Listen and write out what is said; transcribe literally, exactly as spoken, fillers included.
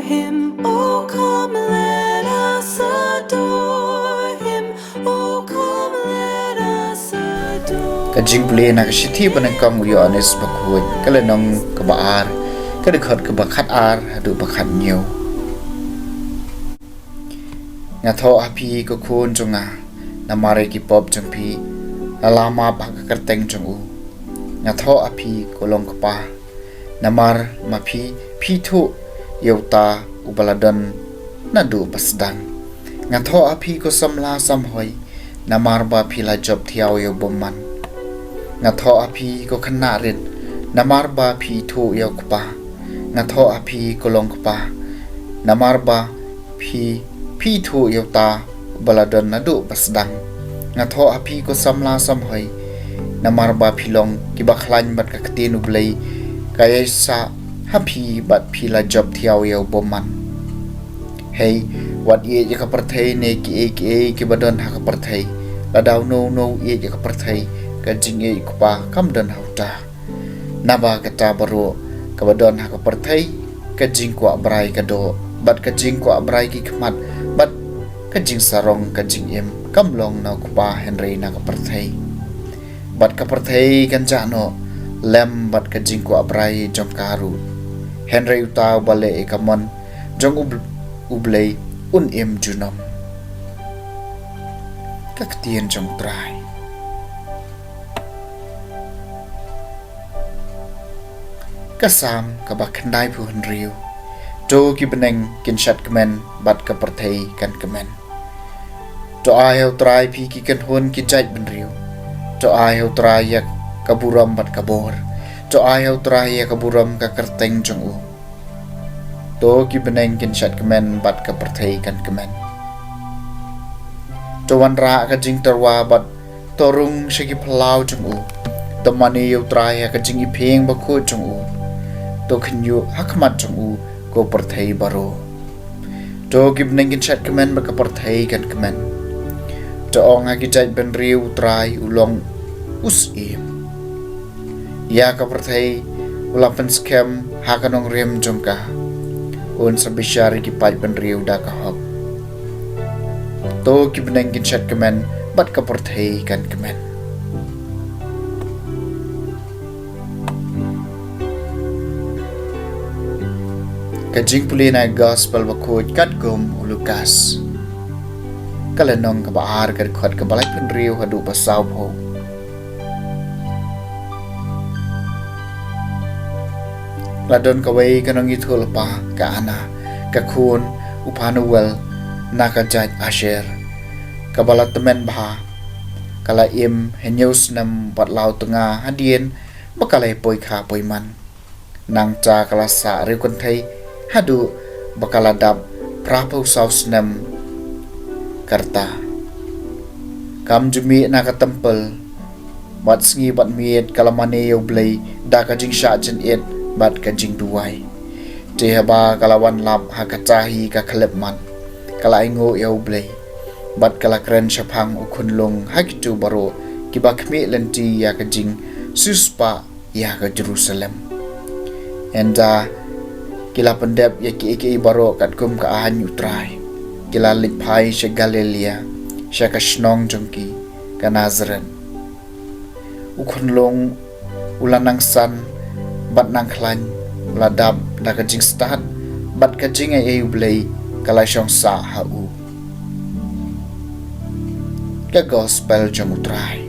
Him, oh come, let us adore him. Oh come, let us adore. Ka jingpule na ka shithi ba nyngkong u Ïoannis Bakhuid, ka lynnong kaba ar, ka dkhot kaba khatar haduh ba khathynñiew. Nga thoh ha phi ko khun jong nga, namar ïa ki pop jong phi, la la map ha ka kyrteng jong u. Nga thoh ha phi ko long kpa, namar ma phi, phi thuh ïa uta uba la don naduh ba sdang. Nga thoh ha phi ko samla samhoi, namar ba phi la jop thiaw ïa u bymman. Nga thoh ha phi ko khynnah rit, namar ba phi thuh ïa u kpa. Nga thoh ha phi ko long kpa, namar ba phi, phi thuh ïa uta uba la don naduh ba sdang. Nga thoh ha phi ko samla samhoi, namar ba phi long kiba khlaiñ bad ka ktien U Blei ka ïaisah ha phi bad phi la jop thiaw ïa u bymman. Hei, wat ïeit ïa ka pyrthei ne kiei kiei kiba don ha ka pyrthei. Lada uno uno u ïeit ïa ka pyrthei, ka jingïeit u Kpa kam don ha uta. Naba kata baroh kaba don ha ka pyrthei, ka jingkwah brai ka doh, bad ka jingkwah brai ki khmat, bad ka jingsarong ka jingim, kam long na u Kpa hynrei na ka pyrthei. Bad ka pyrthei kan jah noh lem bad ka jingkwah brai jong ka ruh. Hynrei uta uba leh ïa ka mon jong U Bl-, U Blei un im junom. Ka ktien jong U Trai. Ka Salm kaba khyndaiphew hynriew. To ki bneng kin shad kmen bad ka pyrthei kan kmen. To ai ha U Trai phi ki kynhun ki jaid bynriew. To ai ha U Trai ïa ka burom bad ka bor. To ai ha U Trai ïa ka burom ka kyrteng jong u. To ki bneng kin shad kmen bad ka pyrthei kan kmen. To wanrah ka jingtyrwa bad to rung sha ki phyllaw jong u. To mane ïa U Trai ha ka jingiphieng bakhuid jong u. To khynñiuh ha khmat jong u ko pyrthei baroh. To ki bneng kin shad kmen bad ka pyrthei kan kmen. To ong ha ki jaid bynriew, U Trai u long u syiem. Ïa ka pyrthei u la pynskhem ha ka nongrim jong ka. Un sa bishar ïa ki paid bynriew da ka hok. To ki bneng kin shad kmen bad ka pyrthei kan kmen. Ka jingpule na ka Gospel bakhuid katkum u Lukas. Ka lynnong kaba ar, ka dkhot kaba laiphew hynriew haduh ba sawphew. La don kawei ka nongïathuhlypa ka Anna, ka khun u Phanuel, na ka jaid Asher, kaba la tymmen bha. Ka la im hynñiew snem bad la u tnga hadien ba ka la ïa poi kha poi man. Nangta ka la sah riewkynthei haduh ba ka la dap phraphew saw snem ka rta. Kam ju mih na ka templ, bad sngi bad miet ka la mane ïa U Blei da ka jingshah jynit bad ka jingduwai. Te haba ka la wan lap ha kata hi ka khyllipmat, ka la ainguh ïa U Blei, bad ka la kren shaphang u khunlung ha kito baroh kiba khmih lynti ïa ka jingsiewspah ïa ka Jerusalem. Ynda ki la pyndep ïa kiei kiei baroh katkum ka aiñ U Trai, ki la leit phai sha Galilea, sha ka shnong jong ki, ka Nasareth. U khunlung u la nang san bad nang khlaiñ, u la dap da ka jingstad, bad ka jingaiei U Blei ka la shong sah ha u. Ka Gospel jong U Trai.